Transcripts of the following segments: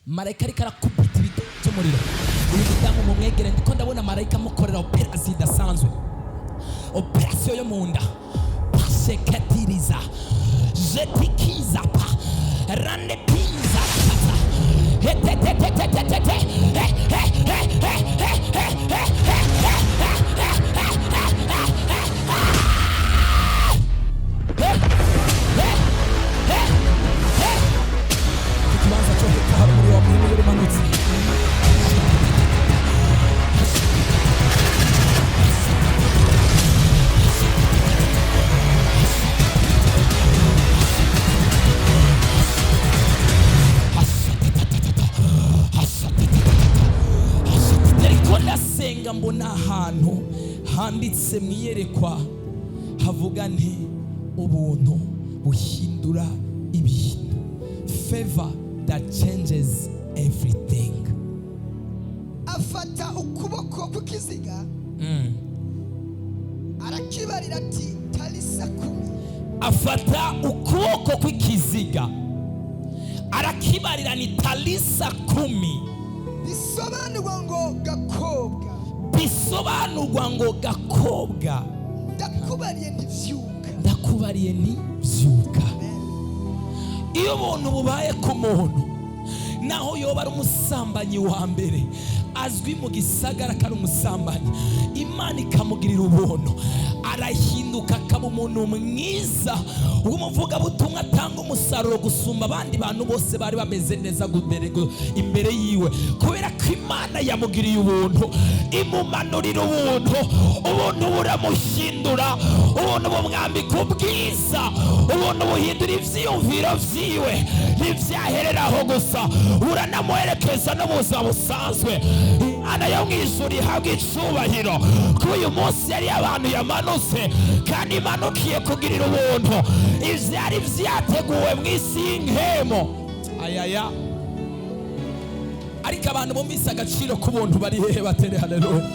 Marayika ariko arakubita ibiti by'umuriro. Uyu mudamu mumwegere, ndiko ndabona marayika amukorera opération idasanzwe, opération yo mu nda. Pasheketiriza jetikiza pa randepiza tata hetetetetetete he he he he he he he he he he he he he he he. Ku kibanza cyo hepfo hari umuriro wa muhimuri umanutse. Ariko ndasenga, mbona ahantu handitse mu iyerekwa havuga nti: "Ubuntu buhindura ibintu", favor that changes everything. Afata ukuboko kw'ikiziga, arakibarira ati: "Talisa kumi." Afata ukuboko kw'ikiziga, arakibarira ni: "Talisa kumi." Bisobanurwa ngo: "Gakobwa," bisobanurwa ngo: "Gakobwa," "ndakubariye ntivyuka." "Ndakubariye ni byuka." Iyo ubuntu bubaye ku muntu, naho yoba ari umusambanyi wa mbere azwi mu gisagara ko ari umusambanyi, Imana ikamugirira ubuntu, arahinduka akaba umuntu mwiza w'umuvugabutumwa, atanga umusaruro gusumba abandi bantu bose bari bameze neza imbere yiwe, kubera ko Imana yamugiriye ubuntu, imumanurira ubuntu. Ubuntu buramuhindura, ubuntu bumwambika ubwiza, ubuntu buhindura ivyiyumviro vyiwe. Ntivyahereraho gusa, buranamuherekeza no mu buzima busanzwe. Imana yo mu ijuru ihabwa icubahiro ko uyu munsi yari abantu yamanutse kandi imanukiye kugirira ubuntu ivyari vyateguwe mu isi y'inkemo. Ayaya, ariko abantu bumvise agaciro k'ubuntu bari hehe? Batere haleluya.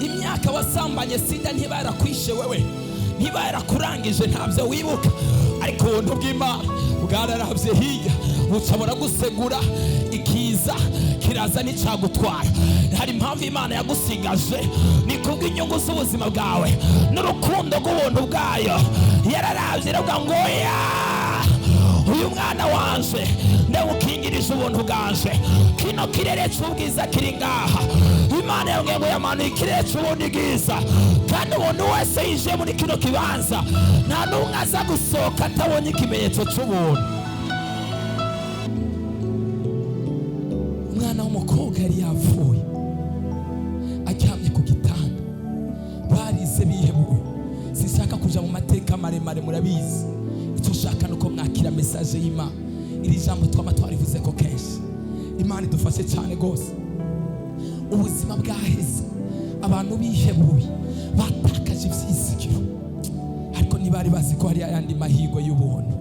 Imyaka wasambanye sida ntibarakwishe wewe, ntibarakurangije, ntabyo wibuka, ariko ubuntu bw'Imana bwararavye hirya, buca buragusegura, ikiza kiraza nticagutwara. Hari impamvu Imana yagusigaje, ni kubw'inyungu z'ubuzima bwawe n'urukundo rw'ubuntu bwayo. Yararavye iravuga ngo: "Ya, uyu mwana wanje ndawukingirije ubuntu bwanje." Kino kirere cy'ubwiza kiri ngaha, Imana yongeye ngo yamanuye ikirere cy'ubundi bwiza, kandi umuntu wese yinjiye muri kino kibanza, nta n'umwe aza gusohoka atabonye ikimenyetso cy'ubuntu. Umwana w'umukobwa yari yapfuye, aryamye ku gitanda, barize bihebuwe. Sinshaka kuja mu mateka maremare, murabizi. Icyo nshaka ni uko mwakira message y'Imana. Iri jambo twaba twarivuze ko kenshi. Imana idufashe cyane rwose. Ubuzima bwaheze, abantu bihebuye, batakaje ibyizigiro, ariko ntibari bazi ko hari ayandi mahirwe y'ubuntu.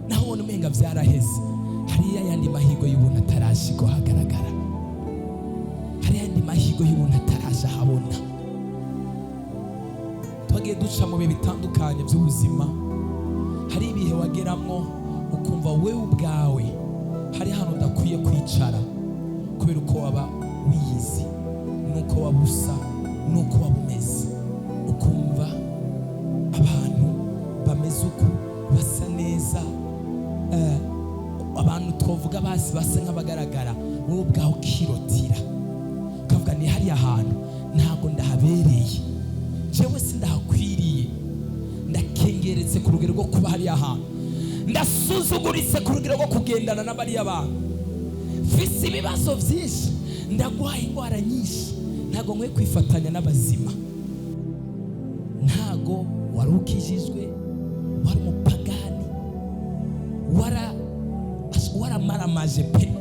Naho ubona umenga byaraheze, hariyo ayandi mahirwe y'ubuntu atarashigwa ahagaragara, hari ayandi mahirwe y'ubuntu ataraje ahabona. Twagiye duca mu bihe bitandukanye by'ubuzima. Hari ibihe wageramwo ukumva wewe ubwawe hari ahantu udakwiye kwicara, kubera uko waba wiyizi nuko waba usa nuko waba umeze, ukumva abantu bameze uku, basa neza, abantu twavuga basi basa nk'abagaragara, wowe ubwawe ukirotira ukavuga ni hariya hantu ntabwo ndahabereye, jewe sindahakwiriye, ndakengeretse ku rugero rwo kuba hariya hantu, ndasuzuguritse ku rugero rwo kugendana n'abariya bantu, mfise ibibazo byinshi, ndagwaye indwara nyinshi, ntabwo nkwiye kwifatanya n'abazima. Ntago wari ukijijwe, wari umupagani, waramaramaje pe,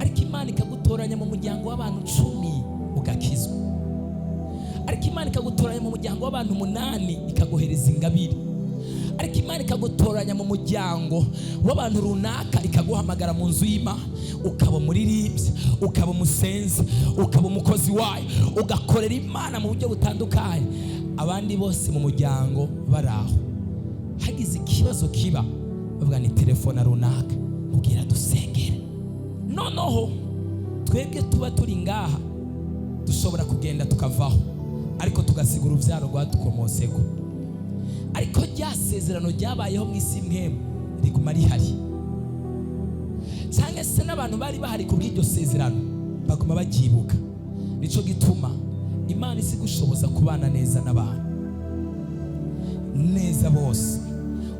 ariko Imana ikagutoranya mu muryango w'abantu 10 ugakizwa, ariko Imana ikagutoranya mu muryango w'abantu umunani ikaguhereza ingabire, ariko Imana ikagutoranya mu muryango w'abantu runaka ikaguhamagara mu nzu y'Imana, ukaba umuririmbyi, ukaba umusenzi, ukaba umukozi wayo, ugakorera Imana mu buryo butandukanye, abandi bose mu muryango bari aho hagize ikiba. Ikibazo kiba, bavuga ni telefone runaka, mubwira dusengere. Noneho twebwe tuba turi ngaha, dushobora kugenda tukavaho, ariko tugasiga urubyaro rwadukomoseko. Ariko rya sezerano ryabayeho mu isi mwemu riguma rihari, cyangwa se n'abantu bari bahari ku bw'iryo sezerano baguma babyibuka. Nicyo gituma Imana isi gushoboza kubana neza n'abantu neza bose.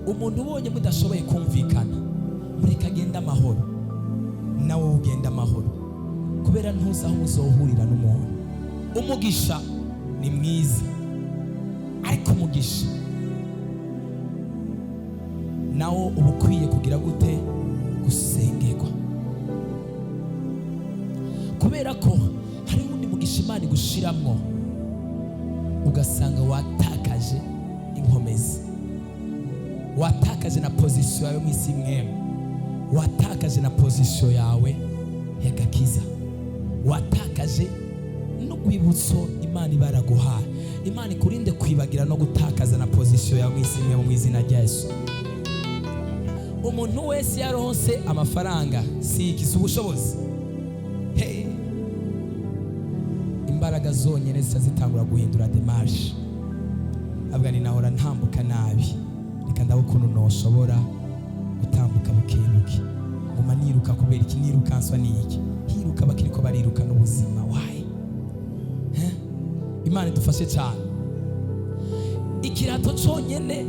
Umuntu ubonye mudashoboye kumvikana, mureke agende amahoro, nawe ugenda amahoro, kubera ntuzi aho muzohurira n'umuntu. Umugisha ni mwiza, ariko umugisha nawo uba ukwiye kugira gute? Gusengerwa, kubera ko hari undi mugisha Imana igushiramwo, ugasanga watakaje inkomezi, watakaje na position yawe mu isi mwemu, watakaje na position yawe y'agakiza, watakaje n'urwibutso Imana iba yaraguhaye. Imana ikurinde kwibagira no gutakaza na position yawe mu isi mwemu, mu izina rya Yesu. Umuntu wese yaronse amafaranga, si iki? Si ubushobozi? Hey. Imbaraga zonyine zica zitangura guhindura démarche. Avuga ni nahora ntambuka nabi, reka ndabe ukuntu noshobora gutambuka buke buke. Nguma niruka kubera iki? Nirukanswa ni iki? Hiruka bakiriko bariruka n'ubuzima wayi. Imana idufashe cyane. Ikirato cyonyine,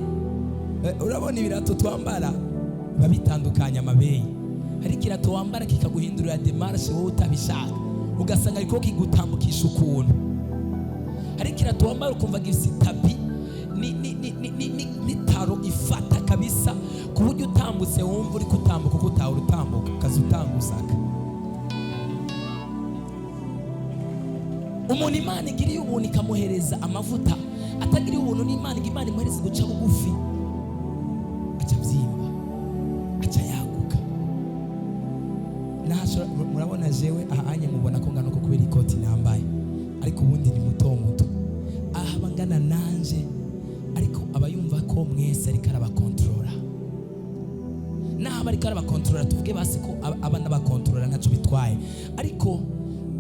urabona ibirato twambara biba bitandukanye amabeyi. Hari ikirato wambara kikaguhindurira démarche wowe utabishaka, ugasanga ariko kigutambukisha ukuntu. Hari ikirato wambara ukumva gifite itapi ni talon ifata kabisa, ku buryo utambutse wumva uri kutambuka uko utahora utambuka, ukaza utangusaka. Umuntu Imana igiriye ubuntu ikamuhereza amavuta, atagiriye ubuntu n'Imana, Imana imuhereza guca bugufi, aca abyimba, aca yaguka. Murabona jewe aha anye, mubona ko ngana uko kubera ikoti nambaye, ariko ubundi ni muto muto. Aha aba ngana nanje, ariko aba yumva ko mwese ariko arabakontorora. Naho ariko arabakontorora, tuvuge basi ko aba n'abakontorora ntacyo bitwaye, ariko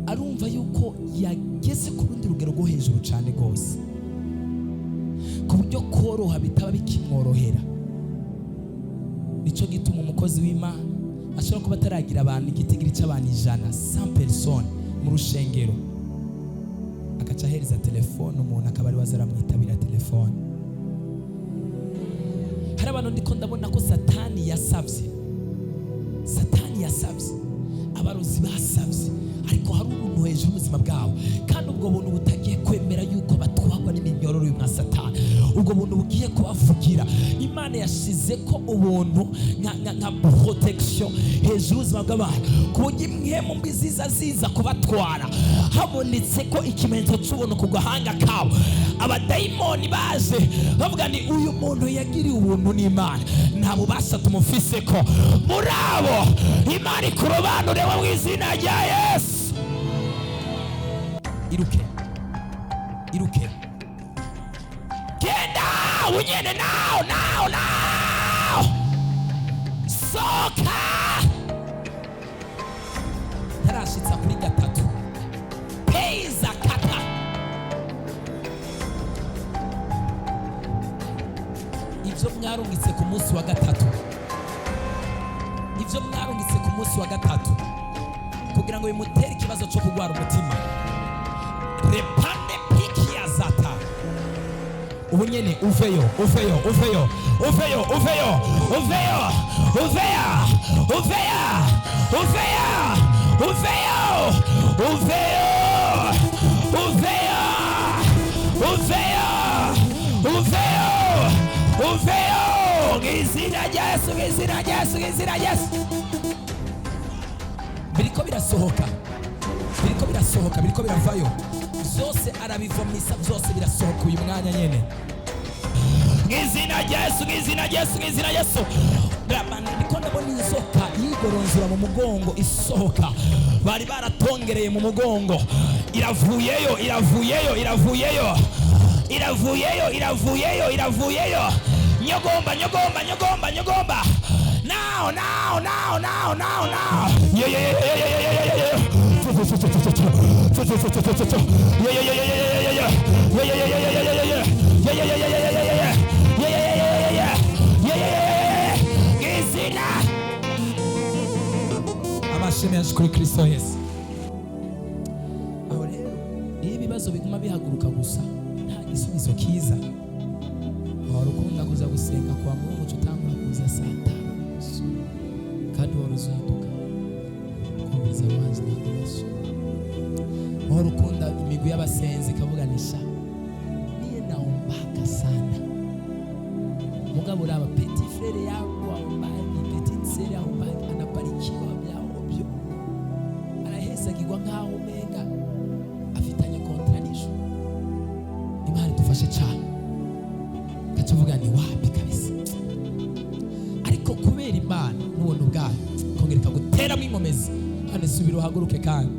arumva yuko yageze ku rundi rugero rwo hejuru cyane rwose, ku buryo koroha bitaba bikimworohera. Nicyo gituma umukozi w'Imana ashobora kuba ataragira abantu igitigiri cy'abantu 100, 100 personnes mu rushengero, agaca ahereza telefone umuntu, akaba ari we aza aramwitabira telefone. Hari abantu ndiko ndabona ko Satani yasabye, Satani yasabye, abarozi basabye, ariko hari ubuntu hejuru y'ubuzima bwabo, kandi ubwo buntu butagiye kwemera yuko batwagwa n'iminyururu y'umwa Satani. Ubwo buntu bugiye kubavugira. Imana yashize ko ubuntu nka protection hejuru y'ubuzima bw'abantu, ku buryo imwe mu mbi ziza ziza kubatwara, habonetse ko ikimenyetso cy'ubuntu ku gahanga kabo, abadayimoni baje bavuga ni uyu muntu yagiriye ubuntu n'Imana, nta bubasha tumufise ko. Muri abo Imana ikurobanure mu izina rya Yesu. Iruke, iruke, genda unyene now, now, now, soka. Ntarashitsa kuri gatatu peza kata. Ibyo mwarungitse ku munsi wa gatatu, ibyo mwarungitse ku munsi wa gatatu kugira ngo bimutere ikibazo cyo kurwara umutima, repande piki ya zata, ubu nyene uveyo, uveyo, uveyo, uveyo, uveyo, uveyo, uveyo, uveyo, uveyo, uveyo, uveyo, uveyo, uveyo, uveyo, uveyo, mu izina rya Yesu, mu izina rya Yesu, mu izina rya Yesu. Biriko birasohoka, biriko birasohoka, biriko biravayo byose, arabivomisa byose, birasohoka uyu mwanya nyene, mu izina rya Yesu, mu izina rya Yesu, mu izina rya Yesu. Ndiko ndabona inzoka yigoronzora mu mugongo isohoka, bari baratongereye mu mugongo, iravuyeyo, iravuyeyo, iravuyeyo, iravuyeyo, iravuyeyo, iravuyeyo. Nyogomba, nyogomba, nyogomba, nyogomba. Now, now, now, now, now, now. Yeah, yeah, yeah, yeah, yeah, yeah, yeah, yeah. Yeah, yeah, yeah, yeah, yeah, yeah, yeah. Yeah, yeah, yeah, yeah, yeah, yeah, yeah. Yeah, yeah, yeah, yeah, yeah, yeah, yeah. Yeah, yeah, yeah, yeah, yeah, yeah. Yeah, yeah, yeah, yeah, yeah. Izina. Amashimwe yacu kuri Kristo Yesu. Aho rero iyo ibibazo biguma bihaguruka gusa nta gisubizo kiza, wahora ukunda kuza gusenga kwa Mungu, uca utangura kuza saa 5:30 kandi wari uzinduka kumviriza amazi ntabwo ibibazo. Wahora ukunda imigwi y'abasenzi ikavuga nisha niye naombaka sana, mugabo uraba petit frère yangu aombagi, petite sœur aombagi, anabarikiwa bya ovyo, arahesagirwa nkaho umenga afitanye contrat n'ijuru. Imana idufashe cyane. Kacuvuga ni wapi kabisa, ariko kubera Imana n'ubuntu bwayo kongera ikaguteramo inkomezi, hano subira uhaguruke kandi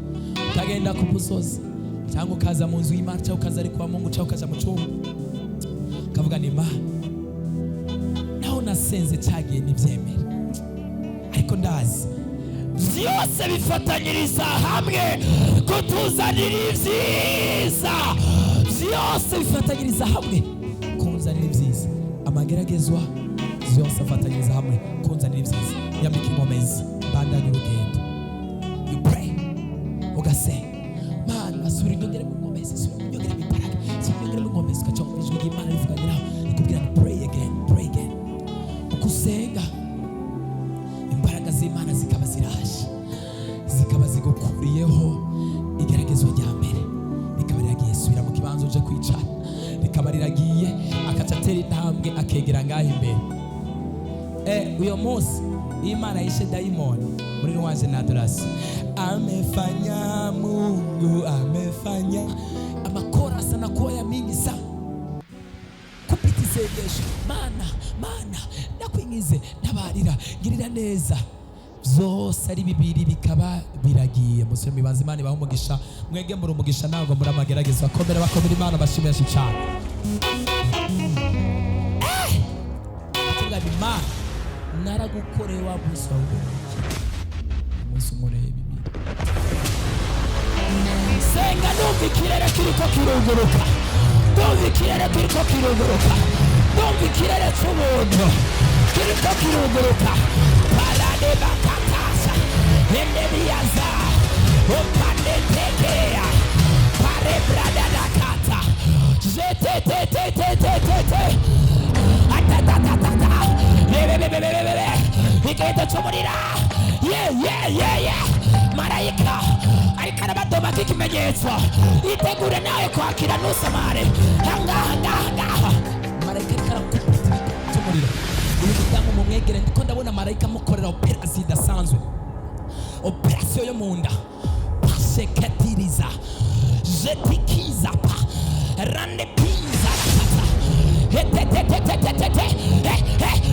ukagenda ku musozi cyangwa ukaza mu nzu y'Imana cyangwa ukaza ari kwa Mungu cyangwa ukaza mu cyumba, ukavuga ni Imana, naho nasenze cyagiye ntibyemere, ariko ndazi byose bifatanyiriza hamwe kutuzanira ibyiza. Byose bifatanyiriza hamwe kunzanira ibyiza. Amageragezwa byose afatanyiriza hamwe kunzanira ibyiza. Yambika inkomezi, bandanye urugendo. You pray, ugasenga, Mana, subira unyongere mu nkomezi, subira unyongere mu imbaraga, subira unyongere mu nkomezi. Ugaca wumva ijwi ry'Imana rivuganye nawe, rikubwira ngo pray again, pray again. Uko usenga, imbaraga z'Imana zikaba ziraje, zikaba zigukuriyeho igeragezwa rya mbere, rikaba riragiye. Subira mu kibanza uje kwicara, rikaba riragiye. Akaca atera intambwe akegera ngaho imbere. Uyo munsi Imana yishe dayimoni muri louange na adoration, amefanya Mungu amefanya, amakorasi anakuwa ya mingi sana kupita isengesho: Mana, Mana, ndakwingize, ntabarira, ngirira neza. Byose ari bibiri bikaba biragiye. Musore mibanza, Imana ibaha umugisha. Mwege muri umugisha, ntabwo muri amagerageza. Bakomera, bakomera Imana bashimisha cyane. Tuvuga ni Imana, naragukoreye wa munsi wawe, umunsi unkoreye bibiri. Senga, numva ikirere kiriko kiruguruka, ndumva ikirere kiriko kiruguruka, ndumva ikirere cy'ubuntu kiriko kiruguruka. Parade bakatasa endebiyaza upanetekea parebradadakata jetetetetetete atatatata bebebebebebe igihita cy'umurira. Ye ye ye ye, marayika ariko arabadomako ikimenyetso. Itegure nawe kwakira, ntusamare. Hangaha, ngaha, ngaha marayika ariko arakubita ibiti cy'umuriro. Uyu mudamu mumwegere, ndiko ndabona marayika amukorera opération idasanzwe, opération yo mu nda. Pasheketiriza jetikiza pa rande piza kata hetetetetetete he he.